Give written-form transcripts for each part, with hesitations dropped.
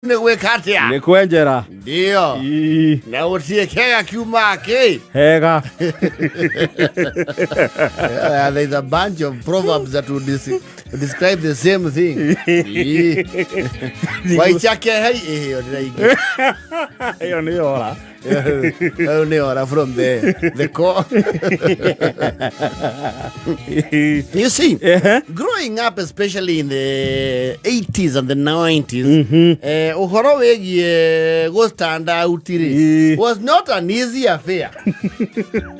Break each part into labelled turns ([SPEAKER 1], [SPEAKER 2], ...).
[SPEAKER 1] Nĩ gwĩka atĩa?
[SPEAKER 2] Nĩ kwenjera.
[SPEAKER 1] Ndio.
[SPEAKER 2] Ii,
[SPEAKER 1] Na gũtirĩ kĩega kiuma kĩ.
[SPEAKER 2] Hega.
[SPEAKER 1] There's a bunch of proverbs that would describe the same thing. Ii. Waicha kehei ĩhĩo ndĩraingĩ.
[SPEAKER 2] Ĩyo nĩ ora.
[SPEAKER 1] Ũyũ nĩ ora from the core. You see, growing up, especially in the 80s and the 90s, ũhoro wĩgiĩ go stand out rĩ, was not an easy affair.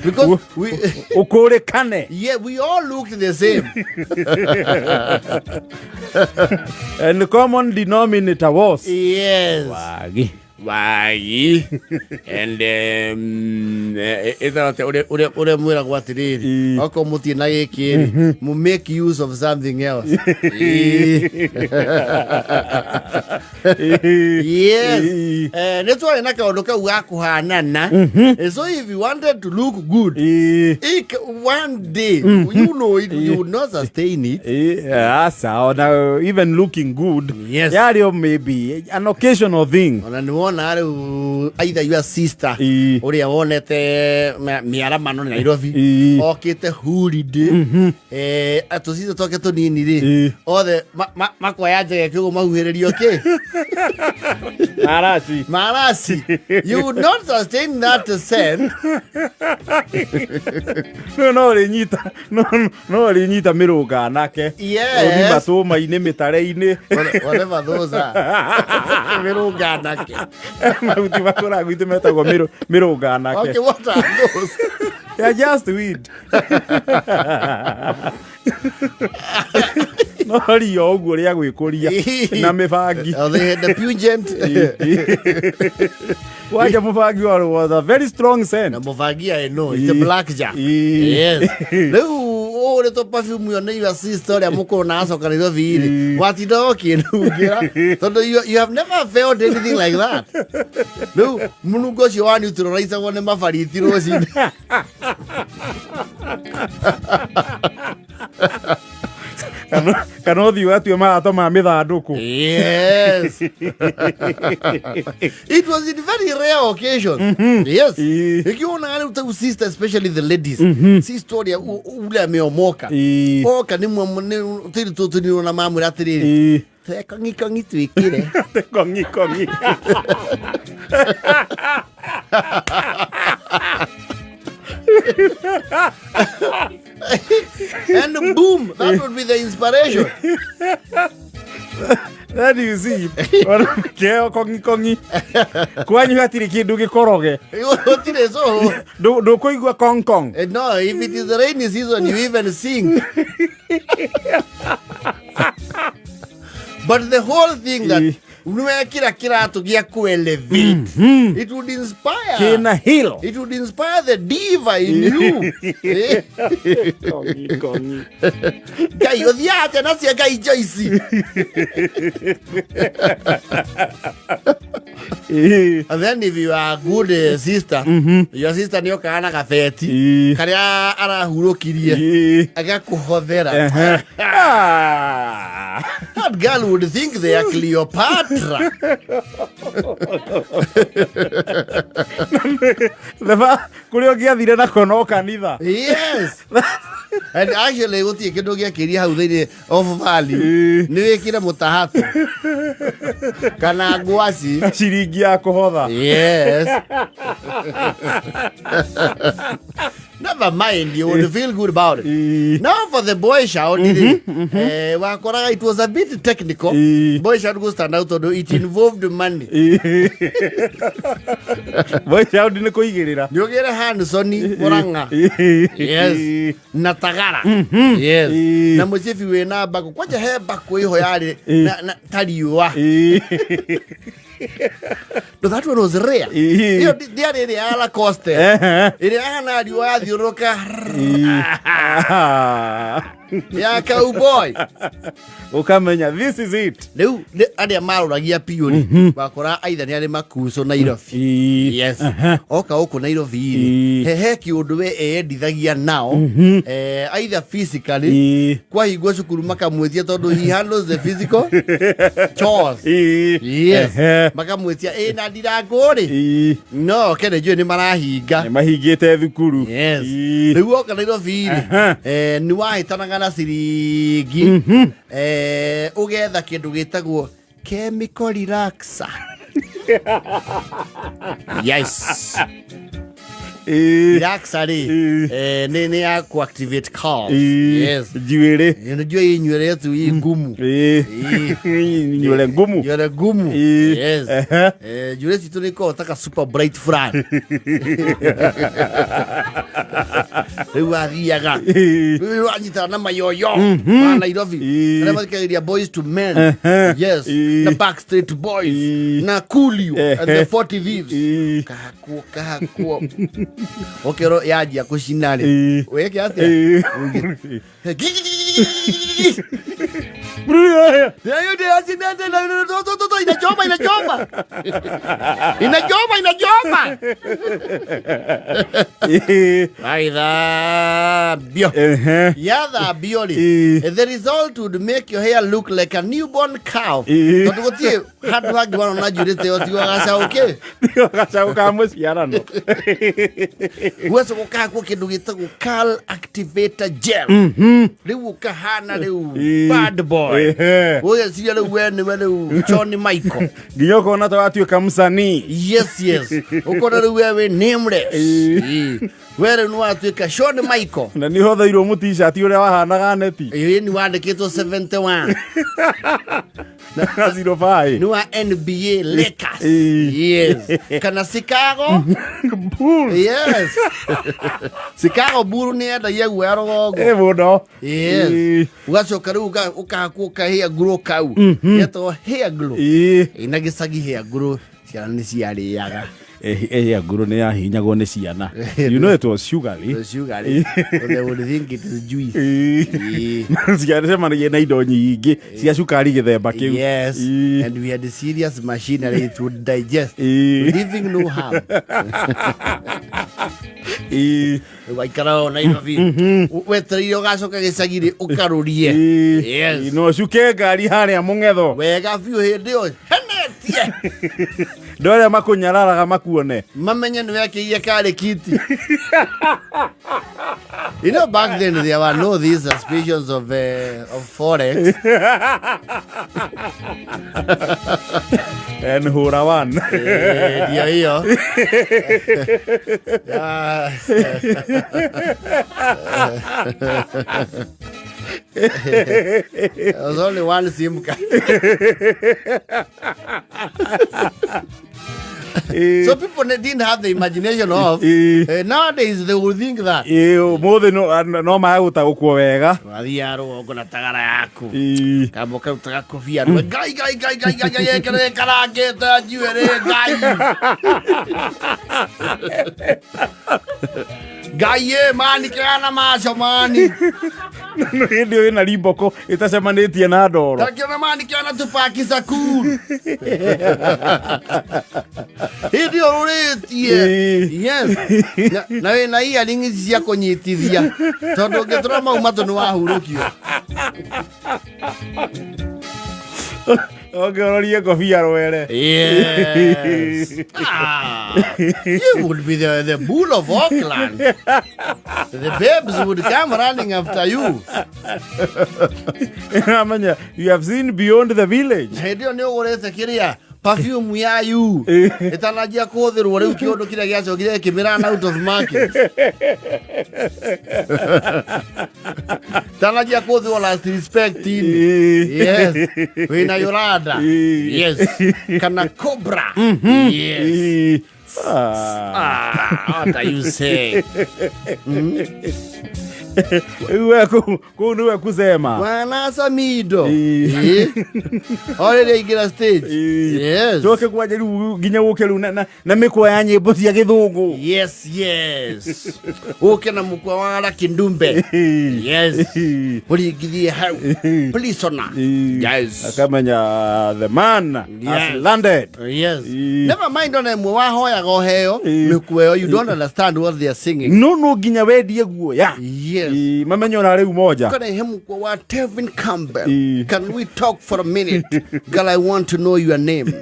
[SPEAKER 1] Because we,
[SPEAKER 2] Ũkũrĩkane.
[SPEAKER 1] Yeah, we all looked the same.
[SPEAKER 2] And the common denominator was wagi.
[SPEAKER 1] Wagi. And ĩtagwo atĩa, ũrĩa mwĩragwo atĩrĩrĩ, okorwo mũtirĩ na gĩkĩ rĩ, mu make use of something else. Yes. Nĩ twarĩ na kaũndũ kau ga kũhanana. So if you wanted to look good, one day, you know it, you would not sustain it.
[SPEAKER 2] Aca, ona even looking good yarĩ o maybe an occasional thing.
[SPEAKER 1] Ona nĩ wona rĩu either your sister ũrĩa wonete mĩaramano Nairobi okĩte holiday, tũcitũ twake tũnini rĩ, othe makoya njege kĩguo mahuhĩrĩrio kĩ.
[SPEAKER 2] Maraci.
[SPEAKER 1] Maraci. You would not sustain that scent.
[SPEAKER 2] No ũrĩnyita no ũrĩnyita mĩrũnga anake. Ũthi matũma-inĩ, mĩtare-inĩ.
[SPEAKER 1] Whatever those are. Mĩrũnga anake.
[SPEAKER 2] Mahuti makũraga gwitũ metagwo mĩrũnga anake.
[SPEAKER 1] Okay, what are those?
[SPEAKER 2] They are just weed. No ria ũguo rĩa gwĩkũria na mĩbangi.
[SPEAKER 1] Oh, they had the pungent.
[SPEAKER 2] Wanja mũbangi warĩ was a very strong scent.
[SPEAKER 1] Na mũbangi, I know it's a black jack. Yes, rĩu ũhũrĩtwo perfume ĩyo nĩ your sister ũrĩa mũkũrũ na acoka Nairobi rĩ, watinda ũkĩnungĩra tondũ you have never felt anything like that. Rĩu mũnungo ũcio wa neutralizagwo nĩ mabariti rũcinĩ.
[SPEAKER 2] Kana ũthiĩ ũgatue marato ma mĩthandũkũ.
[SPEAKER 1] Yes, it was in very rare occasions, yes. Ikiona rĩu tau sister, especially the ladies sister ũrĩa ule ameomoka, oka nĩ tĩri tũtũ na mamwĩra atĩrĩrĩ, "Twe kongi twĩkĩre."
[SPEAKER 2] Kongi kongi.
[SPEAKER 1] And boom, that would be the inspiration.
[SPEAKER 2] Then you see, ona kĩheo kongi kongi kwanyu hatirĩ kĩndũ gĩkoroge.
[SPEAKER 1] Gũtirĩ so.
[SPEAKER 2] Ndũkũigua kong kong.
[SPEAKER 1] No, if it is the rainy season, you even sing. But the whole thing that nĩwekĩra kĩratũ gĩa kũ-elevate, it would inspire
[SPEAKER 2] kĩna hilo.
[SPEAKER 1] It would inspire the diva in you.
[SPEAKER 2] Kongi kongi.
[SPEAKER 1] Ngai ũthiaga atĩa nacio Ngai Joyce? And then if you are a good sister, your sister nĩ okaga na gabeti karĩa arahurũkirie, agakũhothera.
[SPEAKER 2] Ah.
[SPEAKER 1] That girl would think they are Cleopatra.
[SPEAKER 2] Theba kũrĩa ũngĩathire nako no kanitha.
[SPEAKER 1] Yes, and actually gũtirĩ kĩndũ gĩakĩria hau thĩinĩ of value. Nĩ wĩkĩre mũtahato kana ngwaci.
[SPEAKER 2] Ciringi ya kũhotha.
[SPEAKER 1] Yes, never mind, you would feel good about it. Now for the boy child, wakoraga it was a bit technical. Boy child go stand out tondũ it involved money.
[SPEAKER 2] Boy child nĩ kũigĩrĩra.
[SPEAKER 1] Nĩ ũgĩre Hansoni Mũrang'a. Yes, na tagara. Yes. Na mũcibi wĩna mbakũ, kwanja he mbakũ ĩho yarĩ na ta riũa. No, that one was rare. Ĩyo ndĩarĩ ĩrĩa ya Lacoste, ĩrĩa yahana riũa yathiũrũrũka. Ya cowboy.
[SPEAKER 2] Ũkamenya this is it.
[SPEAKER 1] Rĩu arĩa marũragia piũ rĩ, wakora aitha nĩ arĩ makuco Nairobi. Yes, oka gũkũ Nairobi rĩ, he kĩũndũ we eyendithagia nao, either physically, kwahingwo cukuru makamwĩtia tondũ he handles the physical chores. Yes. Makamwĩtia ĩ na ndirangũ rĩ, no kene njũĩ nĩ marahinga.
[SPEAKER 2] Nĩ mahingĩte thukuru.
[SPEAKER 1] Yes. Rĩu oka Nairobi rĩ, nĩ wahĩtanaga na ciringi, ũgetha kĩndũ gĩtagwo chemical relaxer. Yes. Relaxer rĩ, nĩ ya ku-activate calves. Yes.
[SPEAKER 2] Njuĩrĩ.
[SPEAKER 1] Njuĩrĩ ĩ nywĩrĩ yetu ĩ ngumu.
[SPEAKER 2] Nywĩre ngumu.
[SPEAKER 1] Nywĩrĩ ngumu. Yes. Njuĩrĩ citũ nĩ ikoragwo ta ka super bright fulani. Rĩu athiaga, rĩu anyitana na mayoyo ma Nairobi, arĩa mathikagĩrĩria Boys to Men. Yes. Na Backstreet Boys, na Coolio and the 40 Thieves. Kahakwo kahakwo, ũkĩrwo yanjia kũcina rĩ, wĩke atĩa? Inachoma, inachoma, inachoma, inachoma. Aithambio. Yathambio rĩ, the result would make your hair look like a newborn calf, tondũ gũtirĩ handũ hangĩ wanona njuĩrĩ ta ĩyo tiga gacaũ kĩ.
[SPEAKER 2] Gacaũ ka mũciarano.
[SPEAKER 1] Ũgacoka ũkahakwo kĩndũ gĩtagwo curl activator gel, rĩu ũkahana rĩu bad boy. Ũgeciria rĩu we nĩwe rĩu John Michael.
[SPEAKER 2] Nginya ũkona ta watuĩka msanii.
[SPEAKER 1] Yes, ũkona rĩu we wĩ nameless. We rĩu nĩ watuĩka Shawn Michael.
[SPEAKER 2] Na nĩ hotheirwo mũticati ũrĩa wahanaga neti.
[SPEAKER 1] Ĩĩ, nĩ wandĩkĩtwo 71
[SPEAKER 2] na 05.
[SPEAKER 1] Nĩ wa NBA Lakers. Yes, kana Chicago
[SPEAKER 2] Bulls.
[SPEAKER 1] Yes, Chicago Bulls nĩ yendagia guoya rũgongo.
[SPEAKER 2] Mũno.
[SPEAKER 1] Yes. Ũgacoka rĩu ũkahakwo ka hair grow kau getagwo hair grow. Ĩ, na gĩcagi hair grow ciana nĩ ciarĩaga.
[SPEAKER 2] Ĩ nguru nĩ yahinyagwo nĩ ciana. You know it was sugary.
[SPEAKER 1] Sugary. They would think it is juice.
[SPEAKER 2] Ciana cemanagia na indo nyingĩ cia cukari gĩthemba kĩu.
[SPEAKER 1] Yes. And we had serious machinery to digest, leaving no harm. Waikara o Nairobi wetereire ũgacoka gĩcagi rĩ, ũkarũrie. Yes.
[SPEAKER 2] No cuke ngari harĩa mũng'etho.
[SPEAKER 1] Wega biũ, hĩndĩ ĩyo henetie.
[SPEAKER 2] Andũ arĩa makũnyararaga makuone.
[SPEAKER 1] Mamenye nĩ wekĩire karĩ kiti. You know, back then there were no these suspicions of forex.
[SPEAKER 2] En hũra one.
[SPEAKER 1] Ndio hiyo. Ah. There was only one SIM card. So people didn't have the imagination of nowadays they will think that.
[SPEAKER 2] Ĩ, ũmũthĩ no magũtaũkwo wega.
[SPEAKER 1] Wathiaga rũgongo na tagara yaku. Kamba ũkaruta gakobia rwe, ngai ngai ngai ngai ngai ngai, ekere karangĩte njuĩrĩ, ngai ngai ĩ mani kĩgana maco mani.
[SPEAKER 2] Hĩndĩ ĩyo ĩna rimboko ĩtacemanĩtie na ndoro.
[SPEAKER 1] Takiona mani kĩana Tupac Shakur hĩndĩ ĩyo rũrĩtie. Yes. Na wĩna earrings cia kũnyitithia tondũ ũngĩtũra mau matũ nĩ wahurũkio.
[SPEAKER 2] Ũngĩororie ngobia rwere.
[SPEAKER 1] Yes. Ah, you would be the bull of Auckland. The babes would come running after you.
[SPEAKER 2] Amenya you have seen beyond the village.
[SPEAKER 1] Hĩndĩ ĩyo nĩ ũgũrĩte kĩrĩa perfume ya you ĩtananjia kũhũthĩrwo rĩu, kĩũndũ kĩrĩa gĩacokire kĩmĩrana out of market, tananjia kũhũthĩrwo last respect. Yes, wĩna Yolanda. Yes, kana Cobra. Yes.
[SPEAKER 2] Ah.
[SPEAKER 1] Ah, what are you saying?
[SPEAKER 2] Rĩu we kũu nĩwe kusema.
[SPEAKER 1] Wana Samido.
[SPEAKER 2] Ĩĩ.
[SPEAKER 1] Ĩĩ. O rĩrĩa aingĩra stage.
[SPEAKER 2] Ĩĩ.
[SPEAKER 1] Yes.
[SPEAKER 2] Coke kwanja rĩu nginya gũke rĩu na mĩkwa ya nyĩmbo cia gĩthũngũ.
[SPEAKER 1] Yes. Ũke na mũkwa wa Lucky Ndumbe. Yes. Ũringithie hau. Prisoner. Yes.
[SPEAKER 2] Akamenya the man has
[SPEAKER 1] Yes.
[SPEAKER 2] landed.
[SPEAKER 1] Yes.
[SPEAKER 2] Ĩĩ.
[SPEAKER 1] Never mind ona ĩmwe wahoyaga ũheo
[SPEAKER 2] Ĩĩ.
[SPEAKER 1] mĩkwa ĩyo, you don't understand what they are singing.
[SPEAKER 2] No nginya wendie guoya.
[SPEAKER 1] Yes.
[SPEAKER 2] Ĩĩ, mamenye ona rĩu moja.
[SPEAKER 1] Can I hear mkwa wa Tevin Campbell?
[SPEAKER 2] Ĩĩ.
[SPEAKER 1] Can we talk for a minute? Girl, I want to know your name.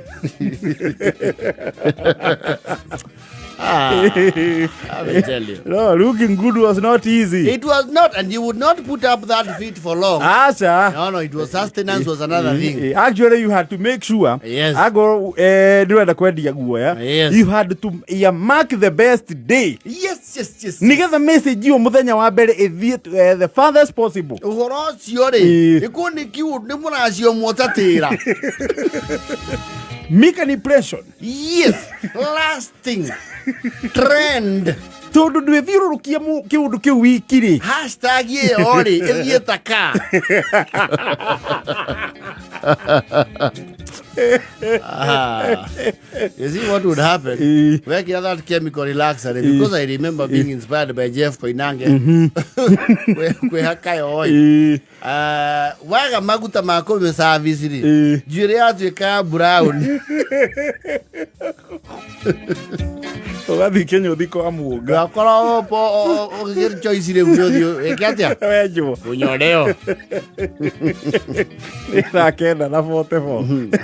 [SPEAKER 1] Ah, I will tell you.
[SPEAKER 2] No, looking good was not easy.
[SPEAKER 1] It was not, and you would not put up that feat for long.
[SPEAKER 2] Aca.
[SPEAKER 1] No, it was sustenance was another thing.
[SPEAKER 2] Actually, you had to make sure.
[SPEAKER 1] Yes.
[SPEAKER 2] Ago, ndĩrenda kwendia guoya.
[SPEAKER 1] Yes.
[SPEAKER 2] You had to earmark the best day.
[SPEAKER 1] Yes.
[SPEAKER 2] Nigetha message ĩyo mũthenya wa mbere ĩthiĩ the farthest possible.
[SPEAKER 1] Ũhoro ũcio rĩ,
[SPEAKER 2] Ĩĩ.
[SPEAKER 1] nĩ kũ nĩ kiu nĩ mũracio mwotatĩra.
[SPEAKER 2] Make an impression.
[SPEAKER 1] Yes, lasting trend.
[SPEAKER 2] Tondũ ndwĩthiũrũrũkia kĩũndũ kĩu wiki rĩ.
[SPEAKER 1] Hashtag ĩyo rĩ, ĩthiĩ ta ka. Ah. You see what would happen? Wekira that chemical relaxer, because I remember being inspired by Jeff Koinange. Kwĩhaka yo ĩ. Ah, waga maguta ma kũmĩ service rĩ, njuĩrĩ yatuĩka ya brown.
[SPEAKER 2] Ũgathiĩ kĩnyũthi kwa muonga.
[SPEAKER 1] Ndwakorwo ũgĩgĩra choice rĩu nĩ ũthiĩ wĩke atĩa?
[SPEAKER 2] Wenjwo.
[SPEAKER 1] Ũnyoreo.
[SPEAKER 2] Nĩ thaa 9:44.